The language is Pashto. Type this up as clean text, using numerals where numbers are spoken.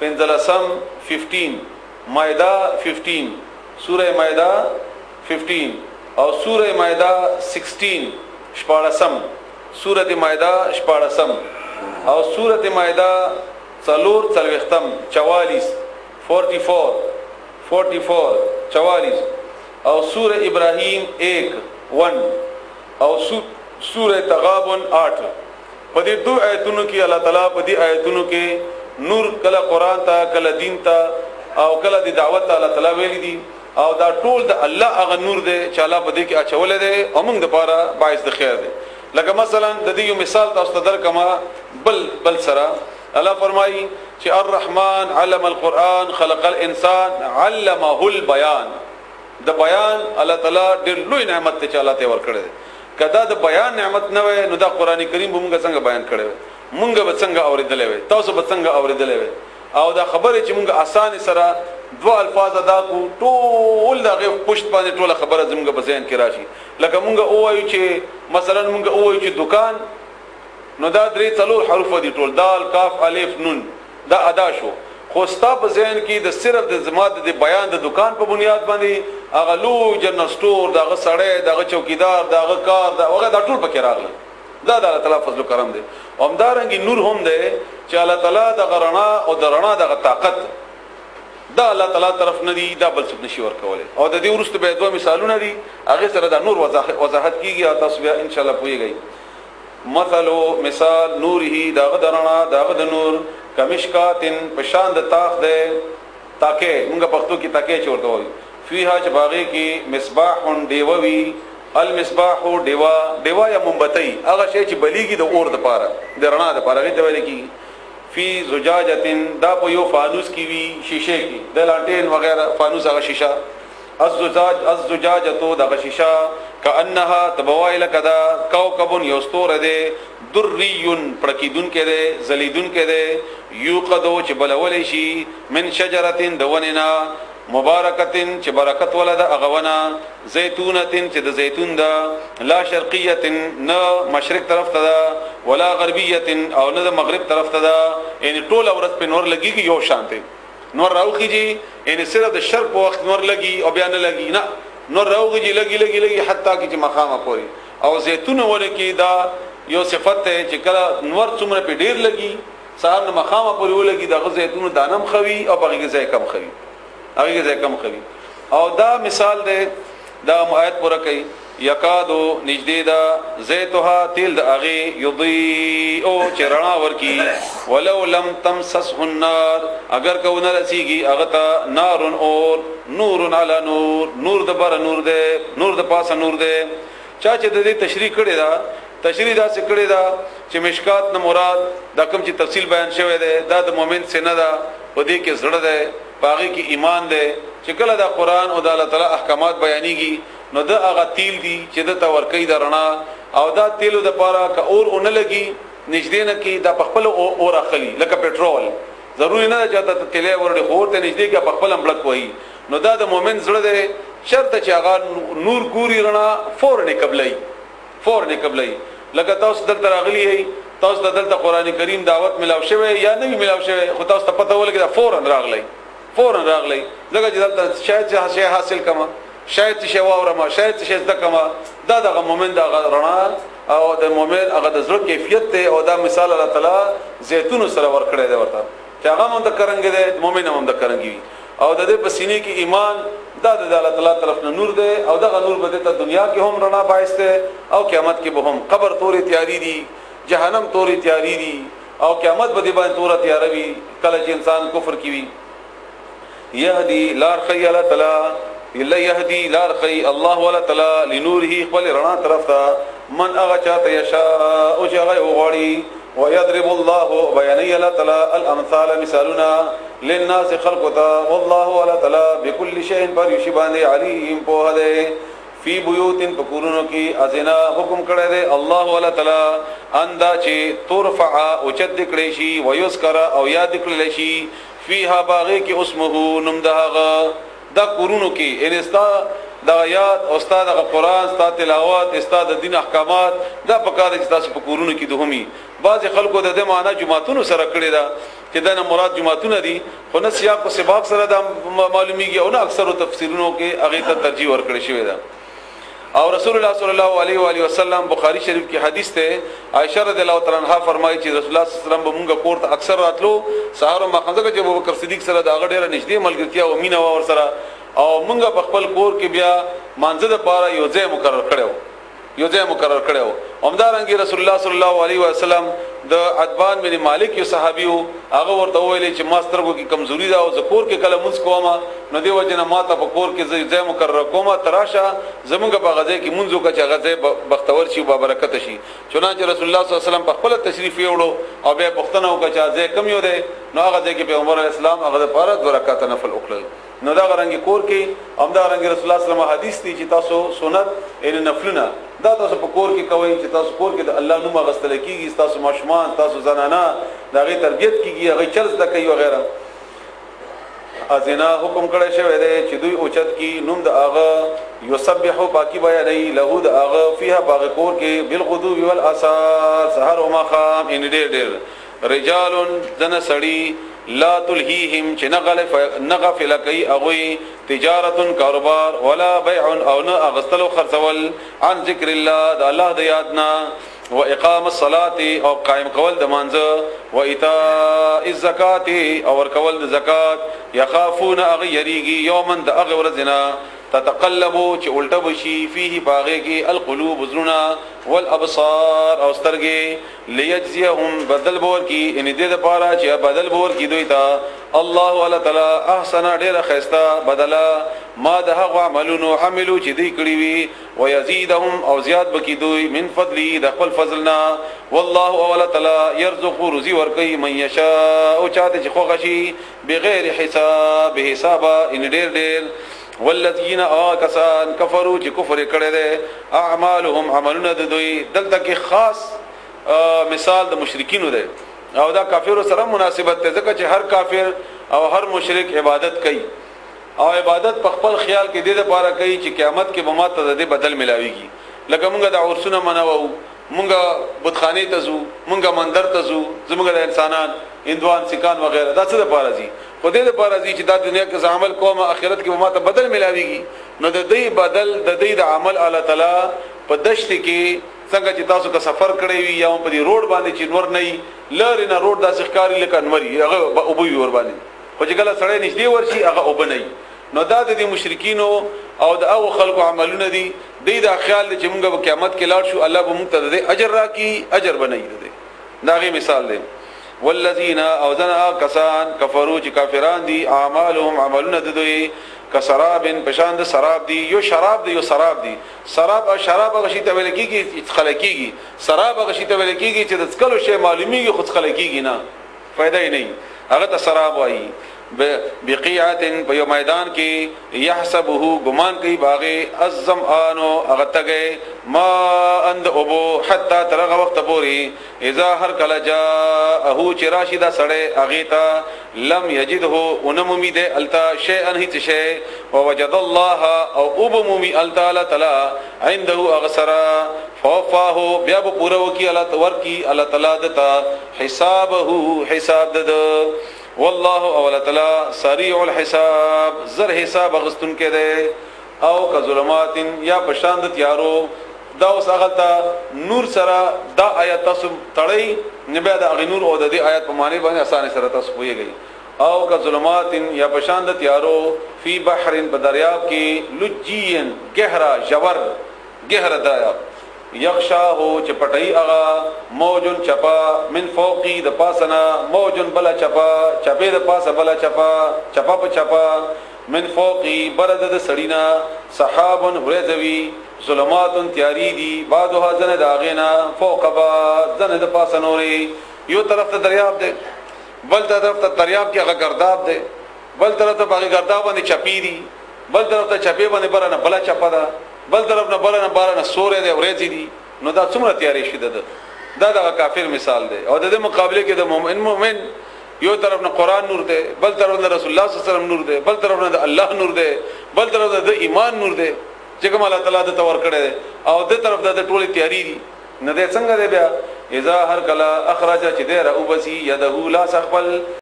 پنځلسم 15، مائده 15، سوره مائده 15 او سوره مائده 16، شپاړسم، سوره مائده شپاړسم او سوره مائده څلور څلوېښتم، 44، 44، 44، 44 او سوره ابراهیم 1، 1 او سوره تغابن 8. په دې دوه آیتونو کې الله تعالی په دې آیتونو کې نور کله قران ته، کله دین ته او کله د دعوت ته الله تعالی ویل دي. او دا ټول د الله هغه نور دی چې الله په دې کې اچولې دی او موږ د پاره باعث د خیر دی. لکه مثلا د دې یو مثال تاسو ته درکما بل بل سره. الله فرمایي چې الرحمن علم القرآن خلق الانسان علمه البيان. د بیان الله تعالی ډېر لوی نعمت ته چې الله ته ورکړی دی. کدا د بیان نعمت نه وای، نو دا قران کریم به موږ څنګه بیان کړی وای؟ موږ به څنګه اوریدلې وای؟ تاسو به څنګه اوریدلې وای؟ او دا خبره چې موږ اسانه سره دوه الفاظ ادا کو، ټول دا غو پشت باندې ټول خبره زموږ په ذهن کې راشي. لکه موږ وایو چې مثلا موږ وایو چې دکان، نو دا درې څلور حروف دي ټول، دال کاف الف نون، دا ادا شو. خو ستا په ذهن کې د صرف د زما د بیان د دکان په بنیاد باندې هغه لوی جنرال سٹور، دغه سړی، دغه چوکیدار، دغه کار، دا هغه، دا ټول پکې راغله. دا د الله تعالی فضل و کرم دی. همدارنګه نور هم دی چې الله تعالی د غرنا او د رڼا دغه طاقت دا الله تعالی طرف نه دی، دا بل څوک نشي ورکولای. او د دې وروسته به دوه مثالونه دي، هغه سره دا نور وضاحت کیږي او تاسو بیا ان شاء الله پوهیږئ. مثل مثال نوره، داغه درنا، داغه د نور، کمشکاتن پشان د تاخ ده، تاکه، موږ پښتو کې تاکه چورته وایو. فیها چې باغې کې مصباح دیووي، المصباح دیوا، دیوا یا مومبتۍ، هغه شی چې بلیږي د اور د پاره، د رڼا د پاره ته ویل کیږي. فی زجاجتن، دا په یو فانوس کې وی، شیشه کې، د لانټین وغیرہ فانوس، هغه شیشه. الزجاج، الزجاجتو، دغه شیشه، کانها تبوایل کدا کوكب یستور ده، دری پړکیدون کې ده، زلیدون کې ده، یوقدو چې بلول شي، من شجرتن دوننا، مبارکتن چې برکت ولده اغونا، زیتونتن چې د زیتون ده، لا شرقیتن نه مشرق طرف ته ده، ولا غربیتن او نه د مغرب طرف ته ده. یعنی ټول ورځ په نور لګیږي، یو شان دی نور راوخیږي. یعنی صرف د شرق په وخت نور لګي او بیا نه لګي؟ نه، نور راوخیږي، لګي لګي لګي حتی کې چې مخامه پوري. او زیتون ونه کې دا یو صفت ده چې کله نور څومره په ډیر لګي، سهار نه مخامه پوري ولګي، دغه زیتون دانم خوي او هغه کې ځای کم خوي، هغه کې ځای کم خوي. او دا مثال ده، دا آیت پوره کوي. یکادو نږدې ده، زیتها تیل د اغه، یضیء چې رڼا ورکی، ولو لم تمسسه النار اگر کو نه رسیږي هغه ته نار اور. نور علی نور، نور د بر نور ده، نور د پاسه نور ده. چا چې د دې تشریح کړی دا تشریح دا څه کړی دا چې مشکات نه مراد دا کوم چې تفصیل بیان شوی دی، دا د مؤمن سینه ده، په دې کې زړه ده، باغی کې ایمان ده، چې کله دا قران او د الله تعالی احکامات بیانېږي، نو دا هغه تیل دی چې د تورکی د رڼا. او دا تیلو د پاره ک اور اون لګي نږدې نه کی، دا په خپل اور اخلي، لکه پټرول، ضروري نه ده چې ته تیلې ورډي خور ته نږدې کې په خپل امبلک وایي. نو دا د مؤمن زړه دی، شرط چې هغه نور ګوري، رڼا فورن قبلای، فورن قبلای. لکه تاسو دلته راغلی یې، تاسو دلته قران کریم دعوت ملاو شوی یا نه ملاو شوی، خو تاسو ته پته ولګی دا فورن راغلی، فورن راغلی، ځکه چې دلته شاید چې شی حاصل کما، شاید چې شی واورم، شاید چې شی زده کما. دا دغه مؤمن دغه رڼا او د مؤمن هغه د زړه کیفیت ته. او دا مثال الله تعالی زیتون سره ورکړی دی ورته چې هغه هم د کرنګ دی، مؤمن هم د کرنګ وي. او د دې په سینې کې ایمان، دا د الله تعالی طرف نه نور دی. او دغه نور به ته دنیا کې هم رڼا باعث دی او قیامت کې به هم. قبر تورې تیاری دي، جهنم تورې تیاری دي، او قیامت به دی باندې توره تیاره وي کله چې انسان کفر کوي. يهدي لار خي الله تعالی، الا يهدي لار خي الله ولا تعالی لنوره خپل رڼا طرف ته، من هغه چاته یشاء او چې هغه وغواړي. ويضرب الله بياني الله تعالی الامثال مثالنا للناس خلقتا، والله ولا تعالی بكل شيء پر یشی باندې علیم په ده. فی بیوت پکورونو کې ازنا حکم کړی دی الله ولا تعالی اندا چې ترفع او چت کړی شي، ويذکر او یاد کړل شي، فیها باغی کې، اسمه نوم دهغه. دا کورونو کې ان استا دا یاد او استا د قرآن، استا تلاوت، استا د دین احکامات، دا پکار چې تاسو په کورونو کې دوهمي. بعض خلکو د دې معنی جمعتونو سره کړی دا چې دا نه مراد جماعتونه دي، خو نه سیاق او سباق سره دا معلومیږي او نه اکثرو تفسیرونو کې هغه ته ترجیح ورکړې شوې ده. او رسول الله صلی الله علیه و آله وسلم، بخاری شریف کې حدیث ته، عائشه رضی الله تعالی عنها فرمایي چې رسول الله صلی الله علیه وسلم به مونږ کور ته اکثر راتلو سهار او ماښام، ځکه چې ابوبکر صدیق سره دا ډیره نږدې ملګرتیا او مینه ور سره، او مونږ په خپل کور کې بیا مانځه د پاره یو ځای مقرر کړو، یو ځای مقرر کړو. همدارنګه رسول الله صلی الله علیه وسلم د عتبان بن مالک یو صحابي، هغه ورته ویل چې ما سترګو کې کمزوري ده او زه کور کې کله مونږ کوم، نو دی وجه نه ما ته په کور کې ځای مقرر کوم، تراشه زمونږ په غځای کې مونږ وکړه چې هغه ځای بختور شي او برکت شي. چنانچه رسول الله صلی الله علیه وسلم په خپل تشریف یوړو او بیا پوښتنه وکړه چې ځای کم یو دی، نو هغه ځای کې پیغمبر اسلام هغه لپاره دوه رکعات نفل وکړل. نو دا رنګ کور کې همدا رنګ رسول الله صلی الله علیه وسلم حدیث دی چې تاسو سنت ان نفلونه دا تاسو په کور کې کوئ، چې تاسو کور کې د الله نوم غستل کیږي، تاسو ماشومان، تاسو زنانا دا غي تربیت کیږي، هغه چل زده کوي وغیرہ. ازنا حکم کړی شوی دی چې دوی اوچت کی نوم د هغه، یسبح پاکي بیانوي، له د هغه، فیها باغ کور کې، بالغدو والآصال سحر او ماښام، ان ډېر ډېر. رجال زنه سړی، لا تلهیهم چې نغفل کوي هغوی تجارت کاروبار، ولا بیع او نه اغستلو خرڅول، عن ذکر الله د الله د یادنا، و اقام الصلاه او قائم کول د مانځه، و ایتاء الزکات او ورکول د زکات. یخافون اغه یریږي، یومن د اغه ورځنا، تتقلبو چې الټه بشي، فيه باغې کې، القلوب زړونه، والابصار او سترګې. ليجزيهم بدل بور کی، ان دې د پاره چې بدل بور کی دوی ته الله تعالی تعالی احسن ډیر خستا بدلا ما د هغه عملونو عملو چې دوی کړی وي، ويزيدهم او زیات بکی دوی، من فضلی د خپل فضلنا. والله او تعالی يرزق روزي ورکی، من یشاء او چاته چې خوښ شي، بغیر حساب حسابا ان ډیر ډیر. والذین آکسان کفروا چې کفر کړي دي، اعمالهم عملونه د دوی. دلته کې خاص مثال د مشرکینو دی او دا کافرو سره مناسبت ده، ځکه چې هر کافر او هر مشرک عبادت کوي، او عبادت په خپل خیال کې د دې لپاره کوي چې قیامت کې به ماته د دې بدل ملاويږي. لکه موږ د عرسونه مناو، موږ بتخانې ته ځو، موږ مندر ته ځو، زموږ د انسانان هندوان، سکان وغیرہ، دا څه لپاره ځي؟ خو دې لپاره ځي چې دا دنیا کې عمل کوم، آخرت کې به ماته بدل ملاويږي. نو د دې بدل د دې د عمل الله تعالی په دشت کې، څنګه چې تاسو که سفر کړی وي یا په دې روډ باندې چې نور نه لري نه، روډ داسې ښکاري لکه نوري، هغه اوبه ور باندې، خو چې کله سړی نږدې ورشي هغه اوبه نه. نو دا د دې مشرکینو او د هغو خلکو عملونه دي. دوی دا خیال دی چې موږ به قیامت کې لاړ شو، الله به موږ ته د اجر راکړي، اجر به نه وي. دا غي مثال دی. والذین او ځنه کسان، کفرو چې کافران دي، اعمالهم عملونه د دوی، کسراب پشان د سراب دي. یو شراب دی، یو سراب دی. سراب او شراب هغه شی ته ویل کیږي چې څخل کیږي، سراب هغه شی ته ویل کیږي چې د څکلو شی معلومیږي خو څخل کیږي نه، فائدہ یې نه، هغه ته سراب وایي. بقیعت په یو میدان کې، يحسبه ګمان کوي باغې، الظمآن هغه تګي، ما اند ابو، حتا ترغه وخت پوری، اذا هر کله جاءه چې راشي دا سړی هغه ته، لم یجده اونمومي د التا شیئا هیڅ شی، ووجد الله او وبمومي التا الله تعالی عنده اغسرا، فوفاه بیا به پوره وکي الله ورکی الله تعالی دتا حسابه حساب دد. والله او الله تعالی سریع الحساب زر حساب غستون کې ده. او کظلمات یا پشان د تیارو. دا اوس هغه ته نور سره دا آیات تاسو تړی نه، بیا د هغه نور او د دې آیات په معنی باندې اسانه سره تاسو پوهیږئ. او کظلمات یا پشان د تیارو، فی بحر په دریاب کې، لجین گہرا ژور گہرا دریاب، یغشاه چې پټي هغه، موجن چپا، من فوقي د پاسنا موجن بلا چپا، چپې د پاسه بلا چپا، چپا په چپا، من فوقي برد د سړینا، سحاب ورځوي، ظلمات تیاری دي، بعضها زنه داغینا، فوق بعض زنه د پاسه نوري. یو طرف ته دریاب دی، بل طرف ته دریاب کې هغه گرداب دی، بل طرف ته هغه گرداب باندې چپی دي، بل طرف ته چپی باندې برنه بلا چپا ده، بل طرف نه بل نه بار نه سورې دی، ورېځې دي. نو دا څومره تیارې شي ده. دا دغه کافر مثال دی. او د دې مقابله کې د مؤمن یو طرف نه قران نور دی، بل طرف نه رسول الله صلی الله علیه وسلم نور دی، بل طرف نه د الله نور دی، بل طرف نه د ایمان نور دی چې کوم الله تعالی د تور کړی دی، او د طرف د ټوله تیاری دي. نو د څنګه دی بیا؟ اذا هر کلا اخرج چې دی را وبسی، یده لا سخبل.